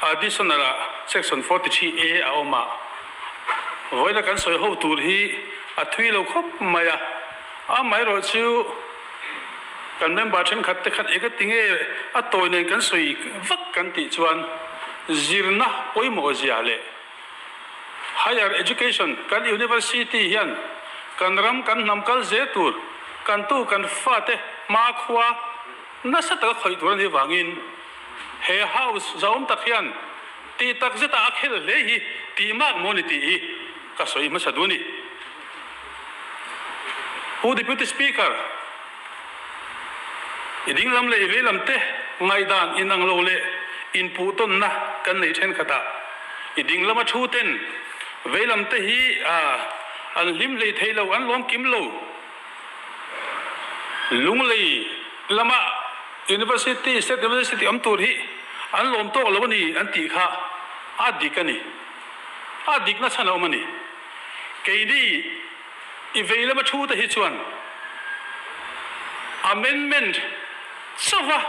Additional ah Section 43 A a awm a, vawiina kan sawi ho tur hi a thui lo khawp mai a, amaherawhchu kan member thenkhat te khan eng tinge a tawi nen kan sawi vak kan tih chuan zirna pawimawh zia leh Higher Education kan University hian kan ram kan hnam kal zel tur kan tu kan fate hmakhua nasa taka khawih tur a nih vangin he House zahawm tak hian tih tak zeta a khel hle hi tih mak maw ni tih hi ka sawi hmasa duh a ni. Pu Deputy Speaker, i dinglam leh i veilam te ngaihdan inang lo leh inpuhtawnna kan neih thenkhatah i dinglama thu ten veilam te hi an hlim hlei thei lo, an lawm kim lo. Lunglei lama University, State University awm tur hi an lawm tawk lo a ni an tih kha a dik a ni. A dikna chhan a awm a ni. Keini i vei lama thu te hi chuan amendment chauha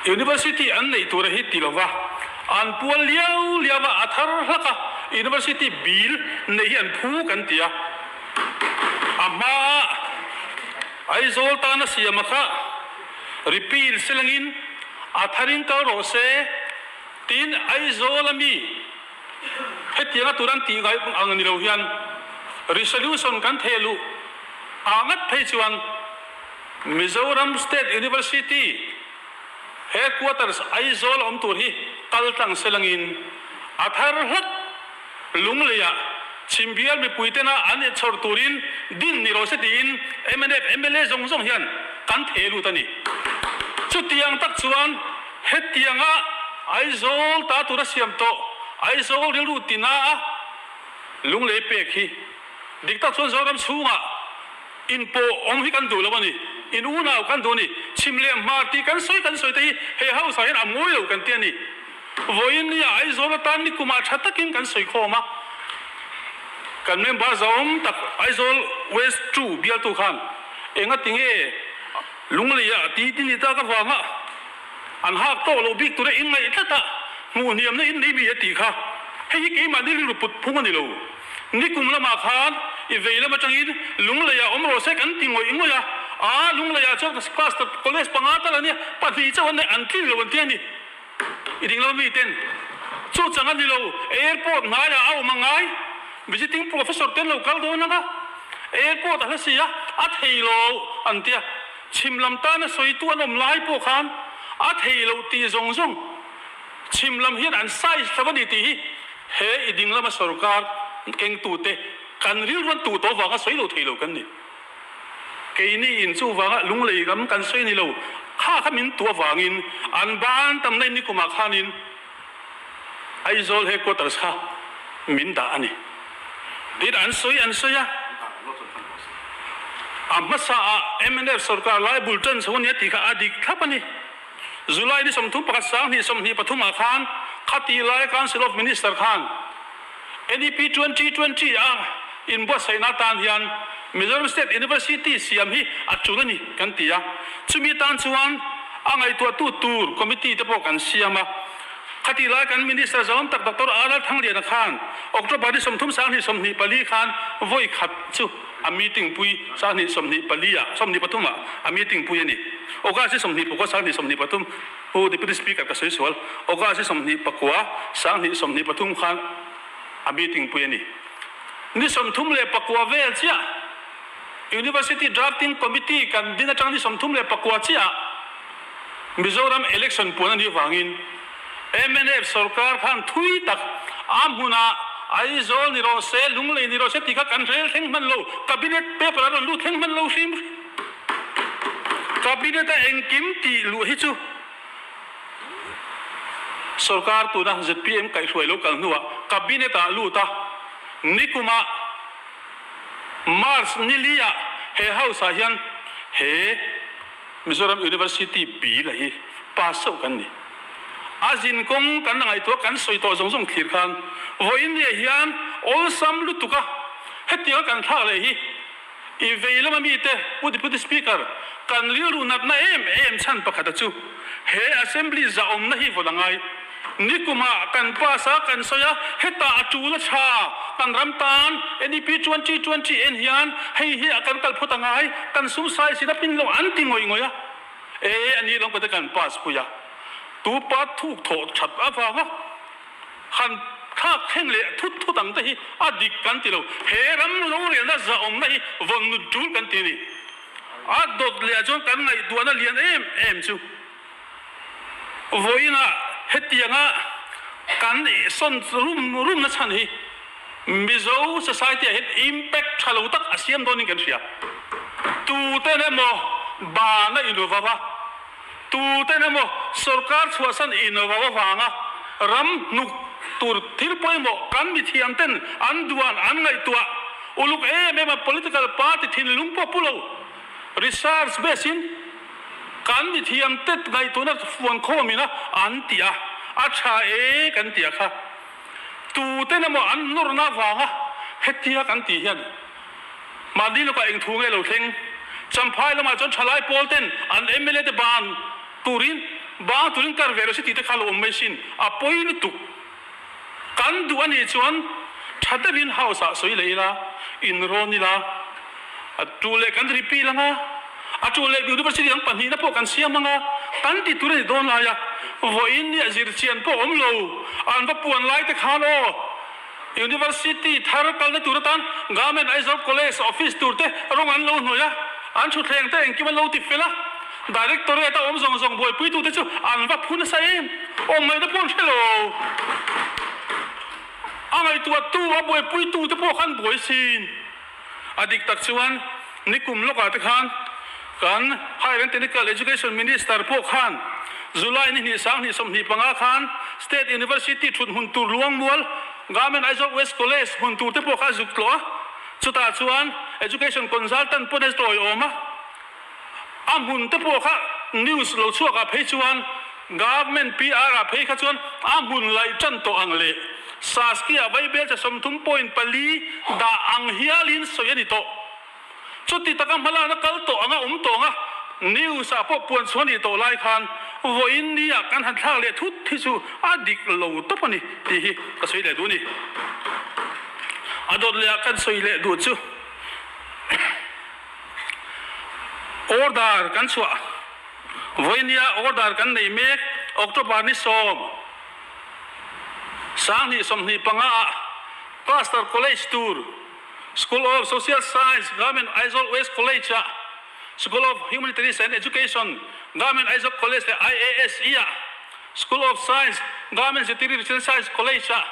University an neih tura hi ti lova an pual liau liau a, a thar hlak a, University bill neih hi an phu kan ti a. A hmaa Aizawl tana siama kha repeal selangin a tharin kal rawh se tiin Aizawl ami Hetianga tur an tih ngai ang ni lo hian resolution kan theh luh ah ngat phei chuan Mizoram State University Headquarters Aizawl a awm tur hi kal tlang selangin a thar hlat Lungleiah Chhimbial mipui tena an inchhawr turin din ni rawh se tiin mnf mla zawng zawng hian kan theh lut a ni. Chutiang tak chuan hetianga Aizawl ta tura siam tawh Aizawl rilru tina a lunglei pek hi dik tak chuan Zoram chhungah inpawh awm hi kan duh lo a ni. In unau kan duh a ni. Chhim leh hmar tih kan sawi kan sawi te hi he house ah hian a mawi lo kan ti a ni. Vawiin nia Aizawl atan nikumah tha takin kan sawi khawm a, kan member zahawm tak Aizawl West ii bialtu khan engati nge Lungleiah ti ti ni tak avanga an hak tawk loh bik tura in ngaih tlat a, hmuh hniamna in nei mi a tih kha hei hi keimahni rilru put phung a ni lo. Nikum lamah khan i vei lam atangin Lungleiah awm rawh se kan ti ngawih ngawih a, aa Lungleiah chuan class college panga tal a nia, pahnih chauh an nei, an tlin lo an ti a ni. I ding lo mi ten chu chang a ni lo, airport hnaiah a awm a ngai, visiting professor ten lo kal dawn anga airport a hla si a, a thei lo an tia, chhim lam tana sawitu an awm lai pawh khan a thei lo tih zawng zawng chhim lam hian an size thlap a ni tih hi he i ding lama sorkar kengtute kan rilru an tuh tawh vanga sawi lo thei lo kan ni. Keini in chuvanga lunglei lam kan sawi ni lo, kha kha min tuah vangin an ban tam na in nikumah khanin Aizawl headquarters kha min dah a ni. Tin, an sawi an sawi a, a hmasa ah mnf sorkar lai bul tan chho a nia tih kha a dik thlap a ni. July ni 31 2023 ah khan khati lai Council of Minister khan NEP 2020 a inbuatsaihna atan hian Mizoram State University siam hi a tul a ni kan ti a, chumi tan chuan a ngaihtuahtu tur committee te pawh kan siam a. Khatih lai kan Minister zawm tak Doctor R Lalthangliana khan October ni 30 2024 khan vawi khat chu a meeting pui 2024 ah 23 ah a meeting pui a ni. August ni 29 2023 Pu Deputy Speaker ka sawi sual, August hi 29 2023 khan a meeting pui a ni. Ni 39 vel chiah University Drafting Committee kan din atang ni 39 chiah Mizoram election puan a nih vangin mnf sorkar khan thui tak a hmunah Aizawl ni rawh se, Lunglei ni rawh se tih kha kan rel thleng hman lo, Cabinet paper a rawn lut thleng hman lo hrim hrim. Cabinet a engkim tih luh hi chu sorkar tuna zpm kaihhruai lo kal hnuah Cabinet ah lut a, nikumah March ni li ah he House ah hian he Mizoram University bill a hi pass chauh kan ni. A zin kawng kan la ngaihtuah kan sawi tawh zawng zawng thlir khan vawiin ni ah hian awlsam lutuk a hetianga kan thlak leh hi I vei lama mite, Pu Deputy Speaker, kan rilru natna em em chhan pakhata chu he Assembly zahawmna hi vawn a ngai. Nikumah kan pass a, kan sawi a, hetah a tul a tha, kan ram tan NEP 2020 en hian hei hi a kan kal phawt a ngai, kan sum size in a pin lo an ti ngawih ngawih a. E a ni lawng ka te kan pass pui a, tu pa thuk thawh that avanga han thlak thleng leh thut thut ang te hi a dik kan ti lo. He ram rorelna zahawmna hi vawn nut tul kan ti a ni. A dawt leh ah chuan kan ngaihtuahna lian em em chu vawiinah hetianga kan sawn rum rumna chhan hi Mizo society ah hian impact tha lo tak a siam dawnin kan hria. Tuten emaw bana invav a, tuten emaw sorkar chhuahsan invav avanga ram hnuk tur thil pawimawh kan mithiam ten an duan an ngaihtuah uluk em em a political party thinlung pawh pu lo research base in kan mithiam te ngaihtuahna fuan khawmin a an ti a, a tha e kan ti a kha. Tuten emaw an nawrna avanga hetia kan tih hian mahni lawkah eng thu nge lo thleng? Champhai lamah chuan thalai pawl ten an mla te ban turin bang turin kar ve rawh se tih te kha lo awm mai sin, a pawi lutuk. Kan duh a nih chuan tha deuhin house ah sawi leh ila, inrawn ila, a tu leh kan repeal anga, a tu leh university dang pahnihna pawh kan siam anga, kan ti tur a ni dawn lai a, vawiin nia zirchian pawh awm lo, an va puan lai te khan aw, university thar kalna tur atan Government Aizawl College office tur te rawng an lo hnawih a, an thutthleng te engkim an lo ti fel a, Directorate a awm zawng zawng buaipuitute chu an va phu nasa em, awm ngaihna pawh an hre lo. A ngaihtuahtu, a buaipuitute pawh khan buai sin. A dik tak chuan nikum lawkah te khan kan Higher and Technical Education Minister pawh khan July ni hnih 2025 khan State University thut hmun tur Luangmual Government Aizawl West College hmun tur te pawh kha a zuk tlawh a, chutah chuan Education Consultant pawn a tawiawm a. A hmun te pawh kha news lo chhuak ah phei chuan Government PR ah phei kha chuan a hmun laih tan tawh ang leh Saski ah vaibelcha 30.4 dah ang hialin sawi a ni tawh. Chuti taka hmalakna kal tawh anga awm tawng a news ah pawh puan chhuah a nih tawh lai khan vawiin ni ah kan han thlak leh thut hi chu a dik lo tawp a ni tih hi ka sawi leh duh a ni. A dawt leh ah kan sawi leh duh chu. Order kan chhuah vawinia order kan nei mek October ni 10 2025 ah Cluster College tur School of Social Science Government Aizawl West College ah School of Humanities and Education Government Aizawl College leh IASE ah School of Science Government Zirtirtu Research Science College ah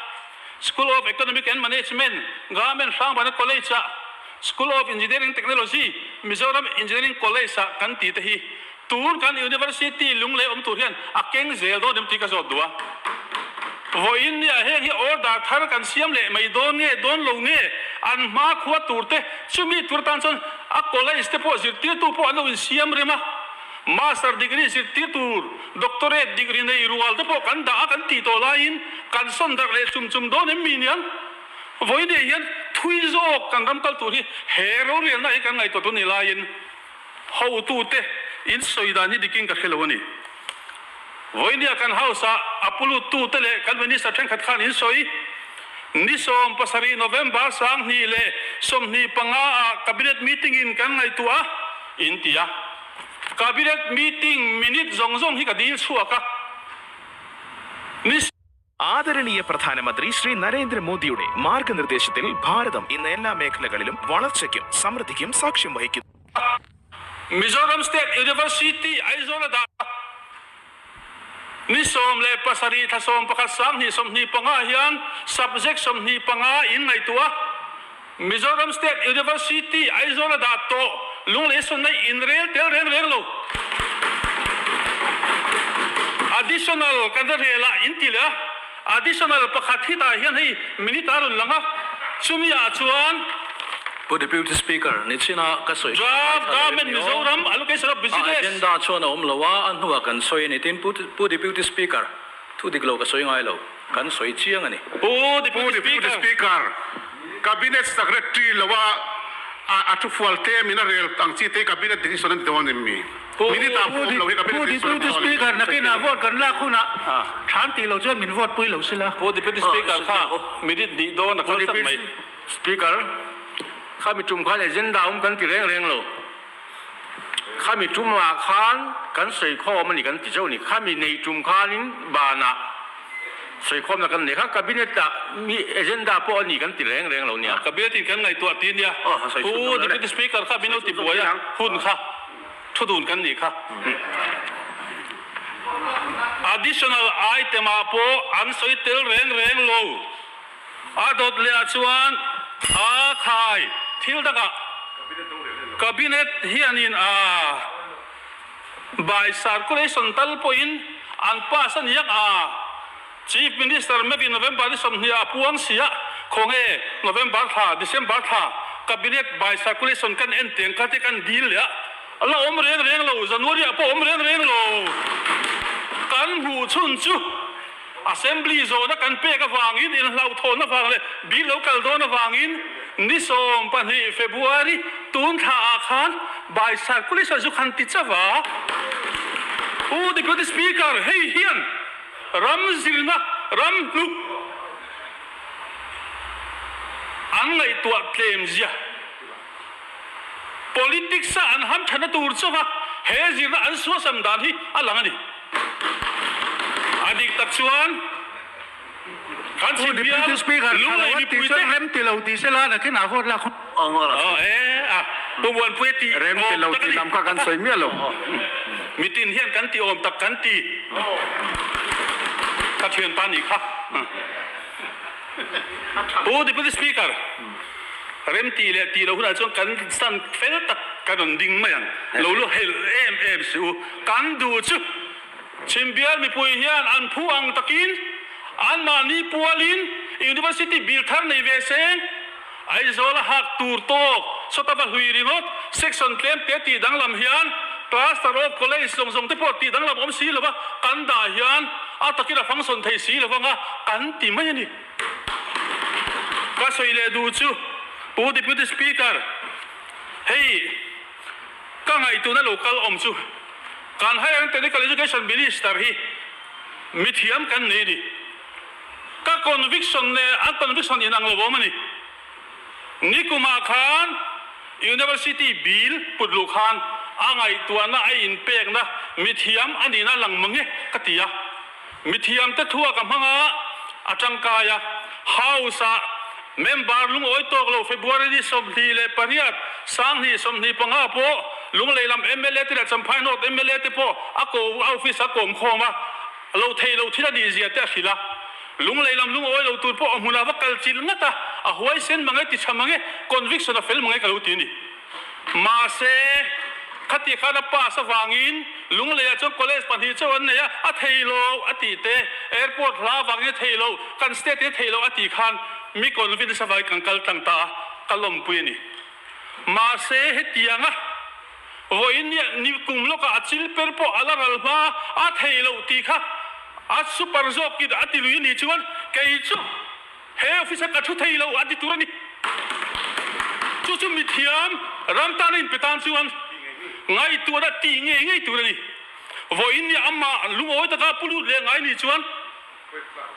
School of Economic and Management Government Hrangbana College ah School of Engineering Technology, Mizoram Engineering College ah kan tih te hi tun kan University lunglei awm tur hian a keng zel dawn em tih ka zawt duh a. Vawiin nia heng hi order thar kan siam leh mai dawn nge dawn lo nge an hma khua tur te chumi tur atan chuan a college te pawh zirtirtu pawh an lo insiam rem a, Master degree zirtir tur Doctorate degree nei rual te pawh kan dah a kan tih tawh laiin kan sawn darh leh chum chum dawn em mi niang? Vawiin hian thui zawk kan ram kal tur hi he rorelna hi kan ngaihtuah tur ni laiin hotute in sawi dan hi dikin ka hre lo a ni. Vawiin kan House ah a puluttute leh kan Minister thenkhat khan in sawi ni 17 November 2025 ah Cabinet meeting in kan ngaihtuah a in ti a. Cabinet meeting minute zawng zawng hi ka dil chhuak a ni. ആദരണീയ പ്രധാനമന്ത്രി ശ്രീ നരേന്ദ്രമോദിയുടെ മാർഗനിർദ്ദേശത്തിൽ ഭാരതം ഇന്ന് എല്ലാ മേഖലകളിലും വളർച്ചയ്ക്കും സമൃദ്ധിക്കും സാക്ഷ്യം വഹിക്കുന്നു. Mizoram State University Aizawl a dah a, ni 17 thla 11 2025 hian subject 25 in ngaihtuah a, Mizoram State University Aizawl a dah tawh Lunglei sawnna inrel tel reng reng lo. Additional kan va rel ah in ti leh a, additional pakhat hi tah hian hei minute a rawn lang a, chumi ah chuan Pu Deputy Speaker, nichina ka sawi Draft Government Mizoram Allocation of A Business. agenda chuan a awm lo a, a hnuah kan sawi a ni. Tin, Pu Deputy Speaker, thu dik lo ka sawi ngai lo. Kan sawi chiang a ni. Pu Pu Deputy Deputy Speaker. Speaker, Cabinet Secretary loa a thufual te min a rel ang chi te hi Cabinet decision a ni dawn em mi? Minute ah pawh awm lo hi Cabinet in sawi Pu Deputy Speaker, nakinah vote kan lak hunah thlan tih lo chuan min vote pui lo sila. Pu Deputy Speaker kha minute hnih dawn a kal tlat mai. Speaker, khami tum khan agenda awm kan ti reng reng lo. Khami tumah khan kan sawikhawm a ni kan ti zauh a ni. Khami neih tum khanin banah sawikhawmna kan nei kha Cabinet ah mi agenda pawh a ni kan ti reng reng lo nia. Cabinet in kan ngaihtuah ti nia. Pu Deputy Speaker kha min lo ti buai a hun kha thu dun kan nih kha. Additional item ah pawh an sawi tel reng reng lo. A dawt leh ah chuan a khai thil dangah Cabinet hianin a by circulation tal pawhin an pass a niang a, Chief Minister maybe November ni 20 ah a puang si a, khawnge November thla, December thla Cabinet by circulation kan en teng kha te kan dil leh a, a la awm reng reng lo, January ah pawh awm reng reng lo. Kan hmuh chhun chu. Assembly zawhna kan pek avangin inhlauhthawn avang leh bill lo kal dawn avangin ni 12 February tun thla ah khan by circulation chu khan ti chauh a. Pu Deputy Speaker, hei hian ram zirna ram hnuk an ngaihtuah tlem zia politics a an hamthatna tur chauh a he zirna an suasam dan hi a lang a ni. A dik tak chuan kan Pu chhim Deputy bial Speaker, tha lunglei lo an tih mipui chuan te rem ti lo tih sela nakin ah vote lak hun. Aw e a, Pu Muanpuia tih Rem ti awm lo tak a tih ni. lam kha kan sawi miah lo. Mitin hian kan ti awm tak kan ti. Ka thianpa nih kha. Pu Deputy Speaker, rem tih leh tih loh hunah chuan kan stand fel tak kan rawn ding mai ang. Lo lu helh em em si u. Kan duh chu Chhimbial mipui hian an phu ang takin anmahni pualin University bil thar nei ve se, Aizawl a hak tur tawk sawta va hlui ringawt section tlem te tih danglam hian cluster of college zawng zawng te pawh tih danglam awm si lova kan dah hian a takin a function thei si lovanga kan ti mai a ni. Ka sawi leh duh chu Pu Deputy Speaker, hei ka ngaihtuahna lo kal awm chu kan Higher and Technical Education Minister hi mithiam kan nei a ni. Ka conviction leh an conviction inang lo awm a ni. Nikumah khan University bill put luh khan a ngaihtuahna a inpekna mithiam a nihna lang mang e ka ti a. Mithiamte thua ka hmang a, a tangkai a. House-ah member lungawi tawk lo February ni 28, 2025 pawh Lunglei lam mla te leh Champhai North mla te pawh a ko office a kawm khawm a. Lo thei lo thil a nih zia te a hrilh a. Lunglei lam lungawi lo tur pawh a hmunah va kal chilh ngat a, a huaisen mang e, ti tha mang e, conviction a fel mang e ka lo ti a ni. Mahse, khati khan a pass avangin Lungleiah chuan college pahnih chauh an nei a, a thei lo a tih te, airport hla avangin a thei lo, kan state in a thei lo a tih khan mi convince avangin kan kal tlang ta a, ka lawmpui a ni. Mahse, hetianga. Vawiin nia ni kum lawkah a chil per pawh a la ral hma a thei loh tih kha a super zawkin a ti lui a nih chuan kei chu he office a ka thu thei lo a ti tur a ni. Chu chu mithiam ram tana inpe tan chuan ngaihtuahna tih ngei ngei tur a ni. Vawiin nia amah lungawi taka pu lut leh ngai nih chuan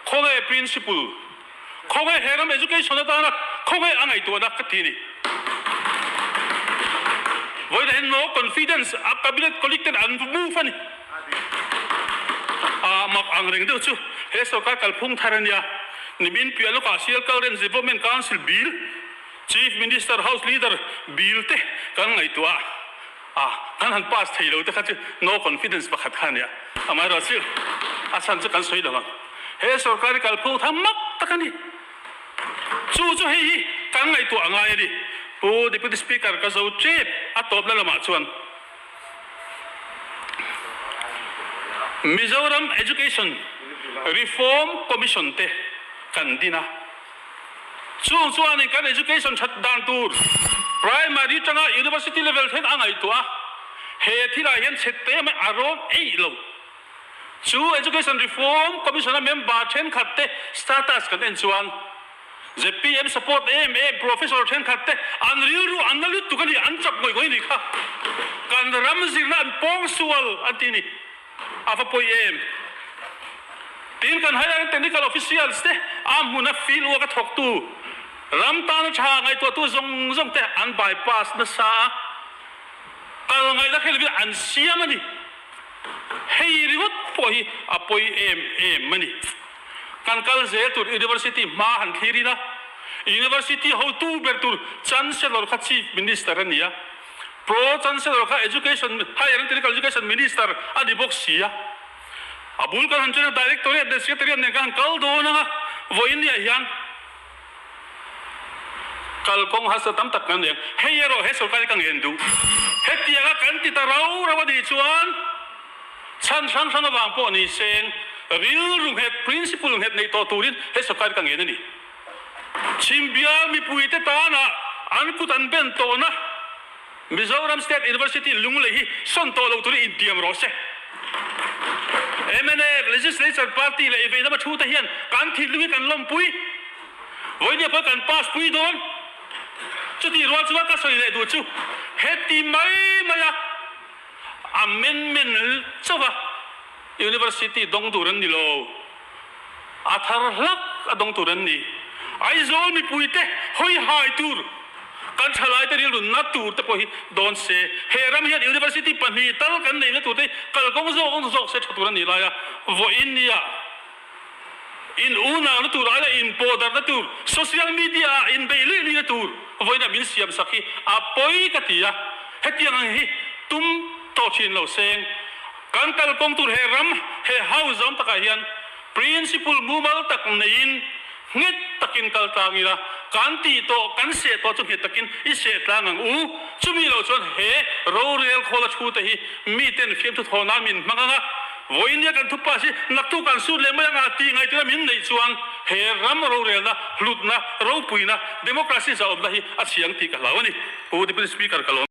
khawnge principle, khawnge he ram education atana khawnge a ngaihtuahna ka ti a ni. Vawiinah hian no confidence a cabinet colleague ten an move a ni. A mak ang reng deuh chu he sorkar kalphung thar a nia. Nimin piah lawkah Sialkal Range Development Council Bill, Chief Minister House Leader Bill te kan ngaihtuah a. A, kan han pass thei lo te kha chu no confidence pakhat kha a nia. Amaherawhchu a chhan chu kan sawi lo ang. He sorkar hi kalphung thar mak tak a ni. Chu chu hei hi kan ngaihtuah a ngai a ni. Pu Deputy Speaker ka zo tep a tawpna lamah chuan Mizoram Education Reform Commission te kan din a. Chung chuanin kan education that dan tur primary tanga university level thleng a ngaihtuah a, he thilah hian chhe te mai a rawn eih lo. Chu Education Reform Commission a member thenkhat te status kan en chuan. ZPM support em em Professor thenkhat te an rilru an la lutuk a ni, an chak ngawih ngawih a nih kha. Kan ram zirna an pawng sual an ti a ni. A va pawi em? Tin kan higher and technical officials te a hmuna field work a thawktu, ram tana tha ngaihtuahtu zawng zawng te an bypass nasa a, kal ngaihna hre lovin an siam a ni. Hei ringawt pawh hi a pawi em em a ni. Kan kal zel tur University hma han thlir ila, University hotu ber tur Chancellor kha Chief Minister a ni a, Pro Chancellor kha Education, Higher and Technical Education Minister a ni bawk si a. A bul kan han chuan a Directorate leh Secretariat nen khan han kal dawn ang a, vawiin niah hian kalkawng hasa tam tak kan nei ang. Hei erawh he sorkar hi ka ngen duh. Hetianga kan ti ta rau rau a nih chuan chhan hrang hrang avang pawh ni seng rilru nghet, principle nghet neih tawh turin he sorkar hi ka ngen a ni. Chhimbial mipuite tana an kut an ben tawhna Mizoram State University Lunglei hi sawn tawh lo turin intiam rawh se. Mnf Legislature Party leh Iveidama thu te hian kan thinlung hi kan lawmpui. Vawinia pawh kan pass pui dawn. Chutih rual chuan ka sawi leh duh chu heti mai maia amendment chauha University dawng tur an ni lo. A thar hlak a dawng tur an ni. Aizawl mipuite hawi hai tur, kan thalaite rilru na tur te pawh hi dawn se. He ram hian University pahnih tal kan neihna tur te hi kalkawng zawk zawk se tha tur a nih lai a, vawiin nia in unauna tur aia inpawhdarhna tur, social media ah inbeih luih luihna tur vawiinah min siam sak hi a pawi ka ti a, hetiang ang hi tum tawh thin lo seng. Kan kalkawng tur he ram, he house zawng takah hian principle mumal tak neiin nghet takin kal tlang ila, kan tih tawh, kan seh tawh chu nghet takin i seh tlang ang u. Chumi lo chuan he rorel khawla thu te hi miten fiamthu thaw nan min hmang ang a, vawiin nia kan thupa hi naktuk kan sut leh mai anga tih ngaihtuahna min neih chuan he ram rorelna, hlutna, ropuina, democracy zahawmna hi a chhiang tih ka hlau a ni. Pu Deputy Speaker ka lawm.